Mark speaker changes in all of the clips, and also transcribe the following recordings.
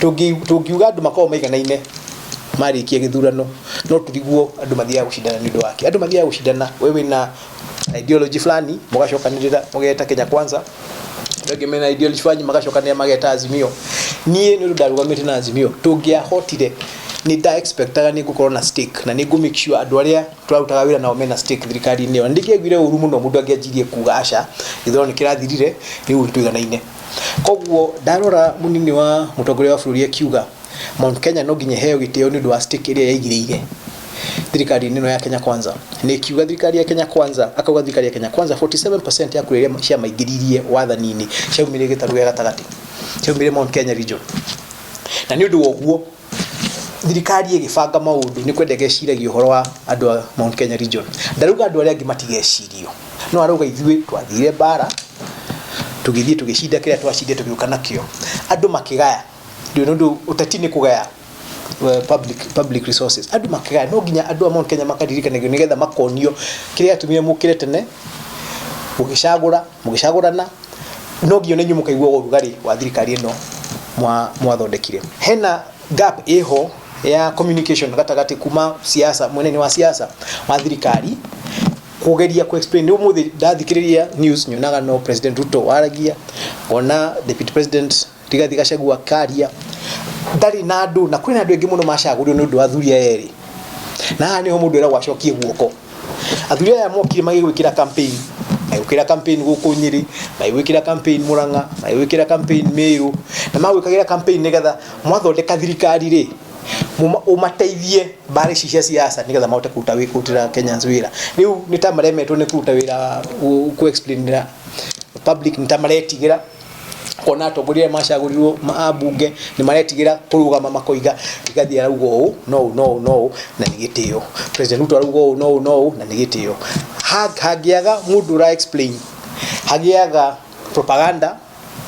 Speaker 1: Tũngiuga andũ makoragwo maiganaine marĩkia gĩthurano, no tũriguo andũ mathiaga gũcindana nĩ ũndũ wake. Andũ mathiaga gũcindana, we wĩna ideology fulani, mũgacokanĩrĩra mũgeta Kenya Kwanza. Andũ angĩ mena ideology fulani, magacokanĩrĩra mageta Azimio. Niĩ nĩ ũndũ ndarũgamĩte na Azimio, tũngĩahotire, nĩ nda expectaga nĩ ngũkorwo na stake na nĩ ngũ make sure andũ arĩa tũrarutaga wĩra nao mena stake thirikari-inĩ ĩyo. Na ndingĩaiguire ũru mũno mũndũ angĩanjirie kuga aca, gĩthurano nĩ kĩrathirire, rĩu nĩ tũiganaine. Koguo ndarora mũnini wa mũtongoria wa bũrũri akiuga Mount Kenya no nginya iheo gĩtĩo nĩ ũndũ wa stake ĩrĩa yaigĩrĩire thirikari-inĩ ĩno ya Kenya Kwanza, nĩ ikiuga thirikari ya Kenya Kwanza, akauga thirikari ya Kenya Kwanza 47% ya kura iria ciamaingĩririe wathani-inĩ ciaumire gĩtarũ gĩa gatagatĩ, ciaumire Mount Kenya region. Na nĩ ũndũ wa ũguo thirikari ĩgĩbanga maũndũ nĩ kwenda ĩgeciragia ũhoro wa andũ a Mount Kenya region. Ndarauga andũ arĩa angĩ matigecirio, no arauga ithuĩ twathire mbara, tũgĩthiĩ tũgĩcinda kĩrĩa twacindire, tũgĩũka nakĩo, andũ makĩgaya. Nĩ ũndũ ũteti nĩ kũgaya public resources, andũ makĩgaya, no nginya andũ a Mount Kenya makaririkanagio nĩgetha makonio kĩrĩa gĩatũmire mũkĩre tene mũgĩcagũra, mũgĩcagũrana, no nginya ona inyuĩ mũkaigua ũrugarĩ wa thirikari ĩno mwathondekire. Hena gap ĩho ya communication gatagatĩ kuma siasa, mwena-inĩ wa siasa wa thirikari kugeria ku explain. Nĩ ũmũthĩ ndathikĩrĩria news, nyonaga no President Ruto waragia, ona Deputy President Rigathi Gachagua karia, ndarĩ na andũ, na kwĩna andũ aingĩ mũno macagũrirwo nĩ ũndũ wa athuri aya erĩ. Na haha nĩho mũndũ eragwo acokie guoko. Athuri aya mokire magĩgwĩkĩra campaign, magĩgwĩkĩra campaign gũkũ Nyĩrĩ, magĩgwĩkĩra campaign Murang'a, magĩgwĩkĩra campaign Meru, na magwĩkagĩra campaign nĩgetha mwathondeka thirikari rĩ, ũmateithie mbara ici cia siasa nĩgetha mahote kũruta kũrutĩra Kenyans wĩra. Rĩu nĩ ta maremetwo nĩ kũruta wĩra, ku explainĩra public, nĩ ta maretigĩra kuona atongoria arĩa macagũrirwo a mbunge nĩ maretigĩra kũrũgama makoiga Rigathi arauga ũũ no ũũ no ũũ no ũũ na nĩ gĩtĩo, President Ruto arauga ũũ no ũũ no ũũ na nĩ gĩtĩo. Hangĩaga mũndũ ũra explain, hagĩaga propaganda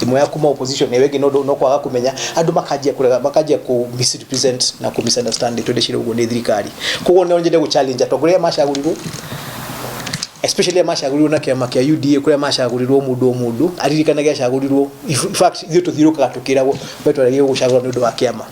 Speaker 1: ĩmwe ya kuma opposition, ĩyo ĩngĩ no kwaga kũmenya, andũ makanjia kũrega, makanjia kũ misrepresent na kũ misunderstand twende cira ũguo nĩ thirikari. Koguo no nyende gũ challenge atongoria arĩa macagũrirwo, especially arĩa macagũrirwo na kĩama kĩa UDA, kũrĩa macagũrirwo mũndũ o mũndũ aririkanage acagũrirwo. In fact, ithuĩ tũthiũrũrũkaga tũkĩragwo we twaregire gũcagũra nĩ ũndũ wa kĩama.